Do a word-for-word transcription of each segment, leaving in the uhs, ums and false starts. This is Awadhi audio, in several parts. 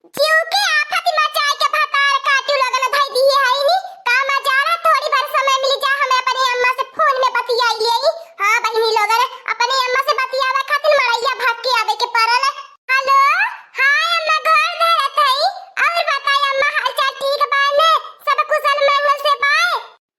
जीव के आफत मचाए के भतार काटू लोगन धई दिए है नी। का मजाला, थोड़ी भर समय मिल जा, हमें अपने अम्मा से फोन में बतियाई लेई। हाँ बहिनी लोगन, अपने अम्मा से बतियावे खातिर मड़ैया भाग के आवे के पड़ल। हेलो, हाँ अम्मा, गोड़ धरत हई। और बताई अम्मा, हाल चाल ठीक बा ने? सब कुशल मंगल से बाय?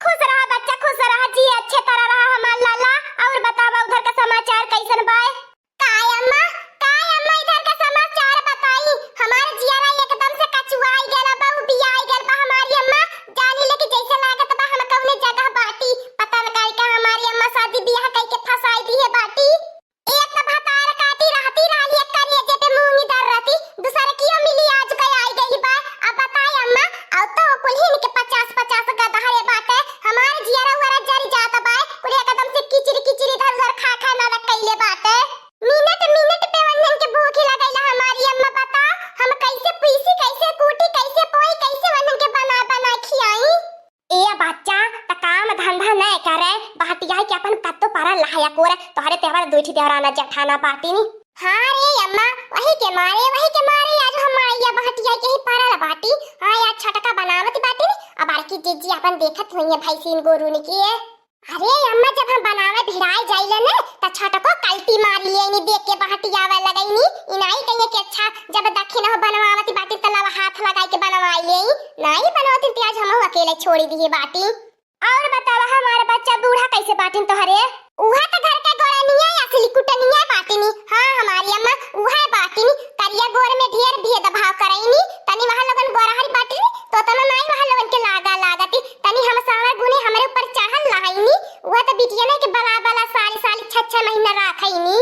खुश रहा बच्चा, खुश रहा जी, अच्छे तरह रहा हमार लाला। और बतावा, उधर का समाचार कैसन बाय? काय अम्मा, काय अम्मा, इधर का समाचार बताई। हमार जियरा एकदम से कचुआई गल बा, उबियाई गल बा हमारी अम्मा। जानी ले कि जैसे लागत बा हम कौने जगह बाटी। पता न काहे का हमारी अम्मा शादी बियाह कई के फंसाई दी है बाटी। एक तो भतार काटी रहती रहली, एक करेजे पे मूंगी धर रहती, दूसर कियो मिली आज कई आई गई बा। अब बताई अम्मा, और तो कुल्हिन के पचास पचास गदहरे बाटे। हमार जियरा उरा जर जात बा, कुल एकदम से किचरी किचरी इधर उधर खा खा नरक कइले बाटे। मिनट मिनट पे वंदन के भूख लगैला हमारी अम्मा, बताओ हम कैसे पीसी, कैसे कूटी, कैसे पोई, कैसे वंदन के बना बना खियाई। ए बच्चा, त काम धंधा नै करे, बहटियाई के अपन कत्तो पारा लहाया कोर, तोहरे तेवर दुइठी देवराना जेठाना बाटी नी। हाँ रे अम्मा, वही के मारे, वही के मारे आज हम मड़ैया बहटियाई के ही पारा बाटी। हाँ यार, छटका बनावत बाटी नी, अब बड़की जीजी अपन देखत हुई है भैंसीन गोरू नी किए। अरे अम्मा, जब हम बनावे भिड़ाए जाइले ने, त छटको कल्टी मारी ले नी, देख के बहटियावे लगई नी। इनाई कहिए कि अच्छा, जब दखिन हो बनवावती बाटी, त लवा हाथ लगाई के बनवाई ले। नाई बनवती त आज हमहू अकेले छोड़ी दिए बाटी। और बतावा, हमार बच्चा बूढ़ा कैसे बाटिन तोहरे? उहे त घर के गोड़निया असली कुटनिया बाटिनी। हाँ हमारी अम्मा, उहे बाटिनी। करिया गोर में ढेर भेदभाव करैनी। तनी वहाँ लोगन गोरहरी बाटिनी, तो तना नाई वहाँ लोगन के लागा लागती। तनी हम सावर गुने हमरे ऊपर चढ़ल लहैनी। उहे त बिटिया नहीं के बला बला साल साल छह छह महीना राखैनी।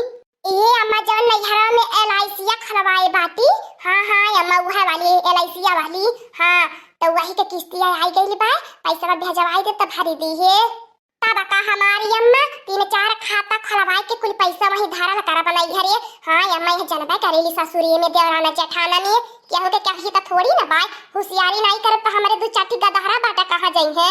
ए अम्मा, जवन नैहरा में एलआईसिया खलवाए बाटी, हाँ हाँ अम्मा, उहे वाली एलआईसिया वाली। हाँ, त वही के किस्तिया आई गइल बा, पैसा भेजवाई दे त भरी दी है। तब का हमारी अम्मा तीन चार खाता खलवाए के कुल पैसा वही धरल करब नैहरे। हाँ अम्मा, यह जनबे करेली ससुरी में देवराना जेठाना में केहू के कही त थोड़ी न बाय, होशियारी नाई करब त हमरे दू चाटी गदहरा बाटा कहाँ जइहे।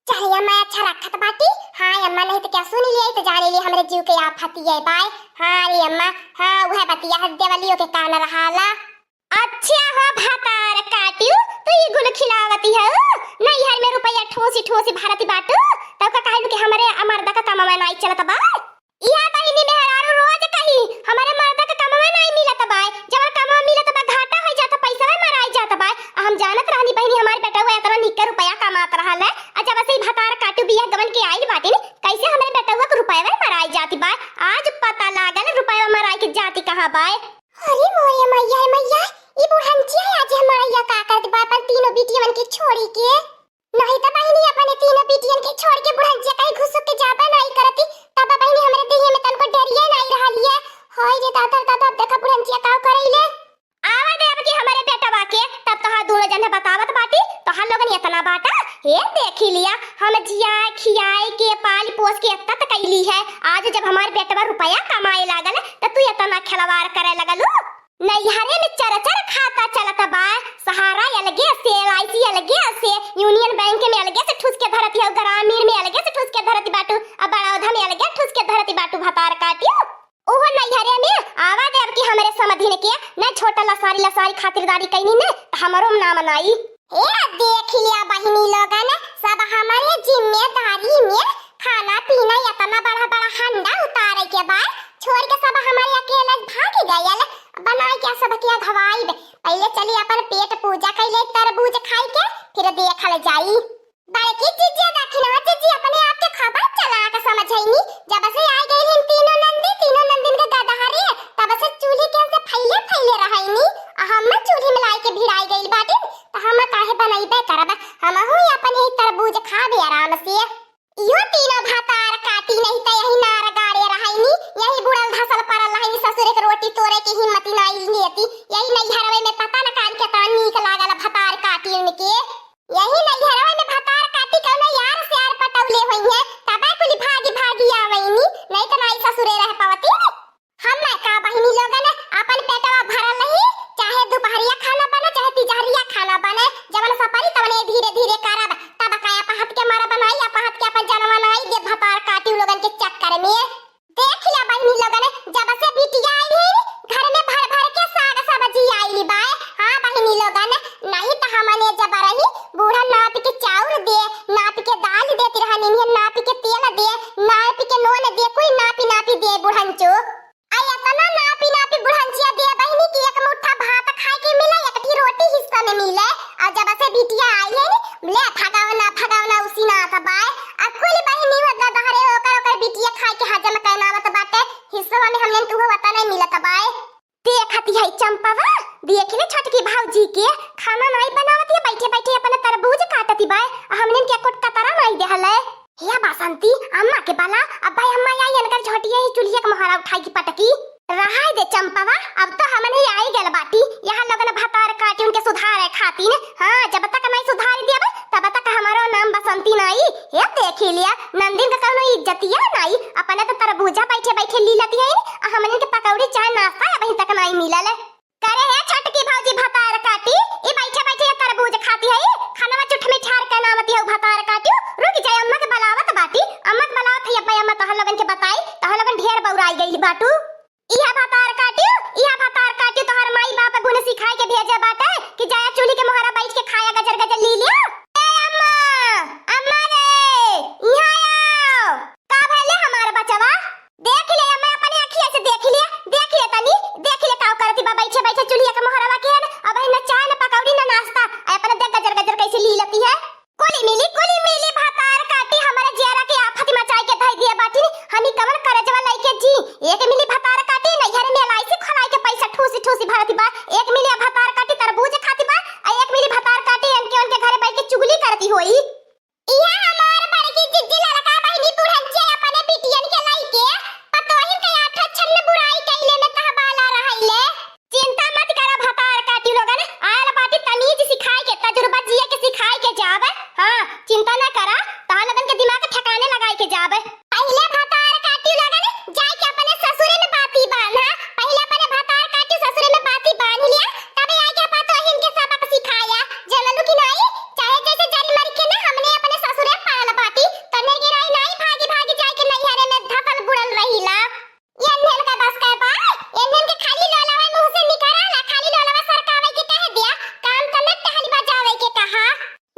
चाहे अम्मा अच्छा रखत बाटी। हाँ अम्मा, नहीं त क्या सुनी ले त जाने ले हमरे जीव के आफती है बाय। हाँ रे अम्मा, हाँ उहे बतिया है, देवलियो के कान रहाला। अच्छा हो भतार काटियो, तू ई गुल खिलावती है, नैहर में रुपया ठोसी ठोसी भरती बाटू, तब का कहलू कि हमरे मर्दा का कमावा नाई चलत बा? इहा बहिनी मेहरारू रोज कही, "हमरे मर्दा के कमवा नाई मिलत बाय, जवन कमवा मिलत बा घाटा होइ जात, पैसवा मराई जात बाय।" आ हम जानत रहनी बहिनी, हमार बेटवा एतना निक रुपया कमात रहल है, आ जब से ई भतार काटू बियाह गवन के आइल बाटिन, कैसे हमरे बेटवा के रुपया मराई जात बाय। आज पता लागल रुपया मराई के जात कहाँ बाय। अरे मोरे मैया रे मैया, ई बुढ़ंचिया आज हमार या का करत बा अपन तीनों बिटियवन के छोड़ी के। नहीं त बहिनी, अपने तीनों बिटियन के छोड़ के बुढ़ंचिया कहीं घुसुक के जाबे नहीं करती, तब बहिनी हमरे देहिया में तनको डरिए नहीं रहल ये। हाय रे दादा, दादा, अब देखा बुढ़ंचिया का करैले। आवा दे अब की हमरे बेटवा के, तब तोहार दोनों जन बतावत बाटी, तोहार लोगन इतना बाटा, हे देखी लिया, हम जिया खियाए के पाल पोस के इतना त कैली है, आज जब हमार बेटवा रुपया कमाए लागल, त तू इतना खिलवाड़ करे लगलू। नैहरे में चरचर खाता चलत बा, सहारा अलगे से, एलआईसी अलगे से, यूनियन बैंक में अलगे से ठूस के धरती हो, ग्रामीण में अलगे से ठूस के धरती बाटू, आ बड़ौदा में अलगे ठूस के धरती बाटू भतार काटियो। ओहो नैहरे में आवा दे अब की हमरे समधिन के, न छोटा लसारी लसारी खातिरदारी कैनी न, त हमरो नाम नाई। ए, देख लिया बहिनी लोगन, सब हमरे जिम्मेदारी में खाना पीना इतना बड़ा बड़ा हंडा उतारे के बाद छोड़ के सब हमारे अकेले भाग गयल। बनाई के सबके अघवाइब, पहले चली अपन पेट पूजा कैले तरबूज खाई के, फिर देखल जाई। बड़की जीजी देखी ना जीजी, अपने आप के खबर चला के समझैनी। जब से आ गई हम तीनों नंदी, तीनों नंदिन के गदहरे, तब से चूल्ही के से फैले फैले रहैनी। आ हम चूल्ही में लाई के भिड़ाई गइल बाटिन, त हम काहे बनैबे करब, हमहू अपन यही तरबूज खाबे आराम से। इहो तीनों भतार काटी नहीं त यही नार गाड़े रहैनी, यही बुड़ल धसल पड़ल रहैनी, ससुरे के रोटी तोरे के हिम्मत नाई लेती। यही नैहरवे में पता न कान केतना नीक लागल भतार काटी उनके। यही नैहरवे में भतार काटी कौनो यार से यार पटौले होई है, तबे कुली भागी भागी आवैनी, नहीं त नाई ससुरे रह पावती। हम का बहिनी लोगन, अपन पेटवा भरल रही, चाहे दुपहरिया खाना बने, चाहे तिजहरिया खाना बने, जवन सपरी तवने धीरे धीरे करब। तब का अपहत के मरब नाई, अपहत के अपन जनवा नाई दे भतार काटी उ लोगन के चक्कर में। देख लिया बहिनी लोगन, जब से बिटिया आई है, घर में भर भर के साग सब्जी आइली बाय। हाँ बहिनी, कि भौजी के खाना नाई बनावत है, बैठे बैठे अपना तरबूज काटती बाय, आ हमने के कुट कतरा नाई देहले। हे बसंती, अम्मा के बला, अब भाई अम्मा आई, इनकर झोटिया ही चुलिया के मोहरा उठाई की पटकी। रहाई दे चंपवा, अब तो हमन ही आई गल बाटी, यहाँ लोगन भतार काटी उनके सुधारे खातिन। हाँ, जब तक नाई सुधारी देबे, तब तक हमारो नाम बसंती नाई। हे देखी लिया, नंदिन का कौनो इज्जतिया नाई, अपने तो तरबूजा बैठे बैठे ली लेती है, आ हमन के पकौड़ी चाय नाश्ता अबहीं तक नाई मिलल। करे हे छोटकी भौजी भतार काटी, ई बैठे बैठे ये तरबूज खाती है, खानवा चुठ में ठार के नावती है भतार काटी। रुक जाए, अम्मा के बलावत बाटी, अम्मा के बलावत है, अब्बा अम्मा तोहर लोगन के बताई, तोहर लोगन ढेर बौराई गइल बाटू। इहा भतार काटी, इहा भतार काटी, तोहर माई बाप गुण सिखाए के भेजे बाटे कि जाया चूल्ही के मोहरा बैठ के खाया गजर गजर ली लिया। ए अम्मा, अम्मा रे, इहा आओ। का भले हमार बचवा? देख ले, मैं अपने अखिया से देख ले, देख ले तनी, देख ले का करती बा बैठे बैठे चुलिया के मोहरवा के हन। अब है न चाय न पकौड़ी न नाश्ता, आ अपने देख गजर गजर कैसे ली लेती है। कुली मिली, कुली मिली भतार काटी, हमारे जियरा के आफत मचाई के धई दिया बाटी। हमी कवन करजवा लइके जी, एक मिली भतार काटी नैहर में एलआईसी खोलाई के पैसा ठूसी ठूसी भरती बा, एक मिली भतार काटी तरबूज खाती बा, आ एक मिली भतार काटी इनके उनके घरे बैठ के चुगली करती होई। इहा हमार बड़की जिज्जी लड़का बहिनी बुढ़ंचिया अपने बिटियन के लइके पतोहिन के आठ छन में बुराई कइले में कहबाला रहइले। चिंता मत करा भतार काटी लोगन, आयल बाटी तमीज सिखाए के, तजुर्बा जिए के सिखाए के जाब। हाँ, चिंता ना करा, तहां लोगन के दिमाग ठिकाने लगाए के जाब। पहिले भतार काटी लोगन जाए के अपने ससुरे में बाती बांधा, पहिले अपने भतार काटी ससुरे में बाती बांध लिया, तबे आके पतोहिन के सबक सिखाया। जनलू कि नाई? चाहे जैसे जरी मर के ना हमने अपने ससुरे पाल बाटी, तने के नाई, नाई भागी भागी जाए के नैहरे में धसल बुड़ल रहीला। ये एन्हन का बस का बा, एन्हन के खाली लोलवा मुंह से निकराला, खाली लोलवा सरकावे के कह दिया, काम त न टहल बजावे के कहा।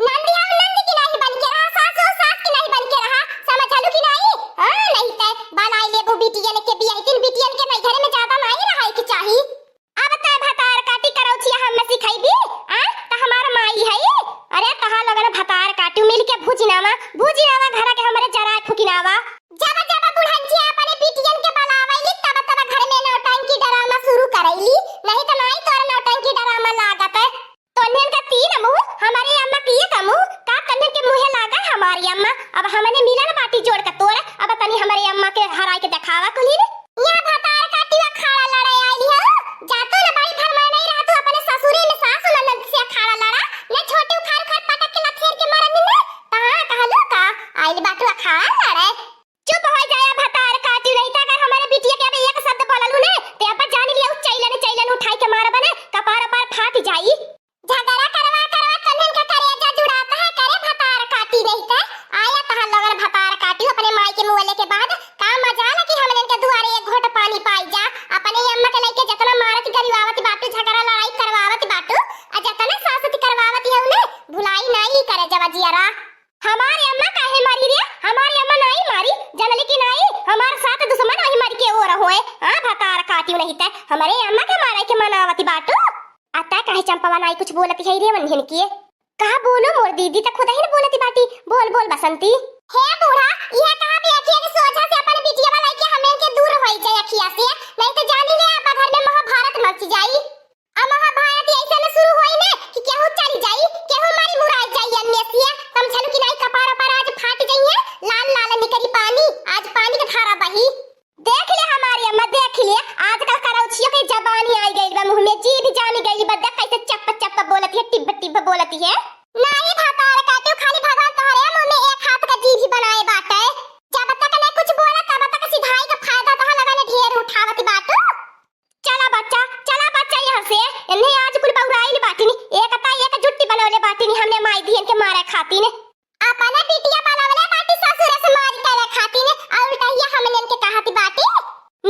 नंदी आओ नंद की नाही बन के रहा, सास हो सास की नाही बन के रहा, समझलू कि नाही? हाँ, नहीं ते बलाई लेबू बिटियन के बियाह दिन, बिटियन के नैहरे में ज्यादा नाही रहे के चाही। अब तै भतार काटी करौछिया हम सिखैबी, आ? त हमार माई है। अरे तहा लोगन भतार काटी मिल के भुजिनावा, भुजिनावा घरा के हमरे जराए फुकिनावा। जब जब बुढ़ंचिया अपने बिटियन के बलावैली, तब तब घर में नौटंकी डरामा शुरू करैली, नहीं त नाई तोर नौटंकी डरामा लागत। तोन्हन का तीन मुंह, हमारे अम्मा के एक मुंह, का तोन्हन के मुंहे लागा हमारी अम्मा? अब हमने मिलन बाटी जोड़ के तोड़, अब तनी हमारे अम्मा के हराई के देखावा कुलीन। या भतार काटी अखाड़ा लड़े आइली हो, जातो न बड़ी घर में नहीं रहतू, अपने ससुरे में सास ननद से अखाड़ा लड़ा, न छोटी उखाड़ उखाड़ पटक के लथेर के मारन न, कहाँ कहलू का आइल बाटू अखाड़ा लड़े। चुप हो जाया भतार काटी, नहीं त अगर हमारे बिटिया के अब एक शब्द बोललू ने, ते अब जान लिया उ चैलन चैलन उठाई के मारबने, कपार पार फाट जाई। झगड़ा करवा करवा तोन्हन का करेजा जुड़ाता है, करे भतार काटी नहीं त आया तहां लोगन भतार काटी अपने माई के मुअले के बाद का मजाल कि हमने के दुआरे एक घोट पानी पाई जा। अपने अम्मा के लइके जतना मारत गरिवावत बाटू, झगड़ा लड़ाई करवावत बाटू, आ जतना सासत करवावत है उन्हें भुलाई नाई करे जवा जियरा। हमारे अम्मा काहे मारी रे? हमारे अम्मा नाई मारी, जनली की नाई? हमार साथ दुश्मन वही मर के ओ रहोए। हाँ, भतार काटी नहीं त हमारे अम्मा के मारे के मनावत बाटू। अत्ता काहे चंपवा नाई कुछ बोलत है रे वन्हन के? कहा बोलो मोर दीदी, त खुद ही न बोलत बाटी। बोल बोल बसंती। हे बूढ़ा, यह कहा भी अखिया के सोझा से अपन बिटिया वाला के हमें के दूर होई जाए अखिया से, नहीं त जानी ले आपा घर में महाभारत मच जाई। आ महाभारत ऐसे न शुरू होई ने कि केहू चली जाई, केहू मरी मुराई जाई अन्य से। समझलू कि नाई? कपार पर आज फाट जाई है, लाल लाल निकली पानी, आज पानी के धारा बही। देख ले हमारी अम्मा, देख ले, आजकल करौछियों के जबानी आई गइल बा मुंह में, जीभ जामी गइल बा, देख कैसे चप चप बोलती है, टिब टिब बोलती है। नाही भतार काटू, खाली भगवान तोहरे मुंह में एक हाथ का जीभ बनाए बाटे। जब तक ने कुछ बोला तब तक सिधाई का फायदा तोह लगन ढेर उठावत बाटू। चला बच्चा, चला बच्चा यहाँ से, इन्हें आज कुल बौराइल बाटिनी, एक ता एक जुट्टी बनौले बाटिनी हमने माई दियन के मारे खातिन। अपने बिटिया बनावले बाटी ससुरे से मारी करे खातिर, आ उल्टा ही हमनन के कहत बाटी।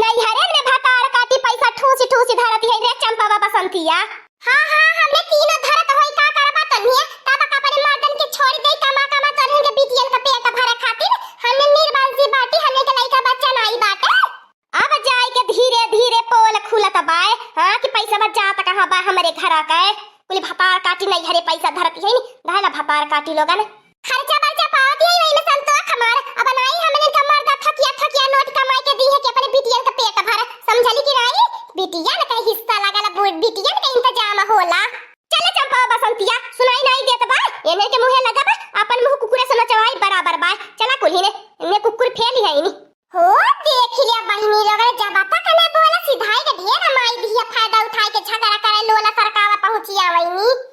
नैहरे में भतार काटी पैसा ठूसी ठूसी धरती है रे चंपा बाबा संतिया। हाँ, हाँ, हमने तीनों धरत होई का करबा तनिया, तब का अपने मर्दन के छोड़ दे कमा कमा तोहन के बिटियन का पेट भरे खातिर, हमने निर्बल सी बाटी, हमने के लइका बच्चा नाई बाटे। अब जाए के धीरे धीरे पोल खुलत बाय, हाँ, कि पैसा बा जात कहाँ बा हमरे घरा के। कुल भतार काटी नैहरे पैसा धरती है नी, रहला भतार काटी लोगन। खर्चा बर्चा पावती है वही में संतोष हमार, अब नाई हमने का मर्दा थकिया थकिया नोट कमाई के ती है कि अपने बिटियन का पेट भर, समझली कि नाई? बिटियन का हिस्सा लागल, बु-, बिटियन का इंतजाम होला। चला चंपा बसंतिया, सुनाई नाई देत बा, एने के मुँहे लगब, अपन मुँह कुकुरे से नचवाई बराबर बा। चला कुल्ही ने, ने कुकुर फेली है इनी। हो, देख लिया बहिनी लोगन, जब तक ने बोला सिधाई के ढेर माई दिया फायदा उठाई के झगड़ा करे लोला सरकावा पहुँचिया वैनी।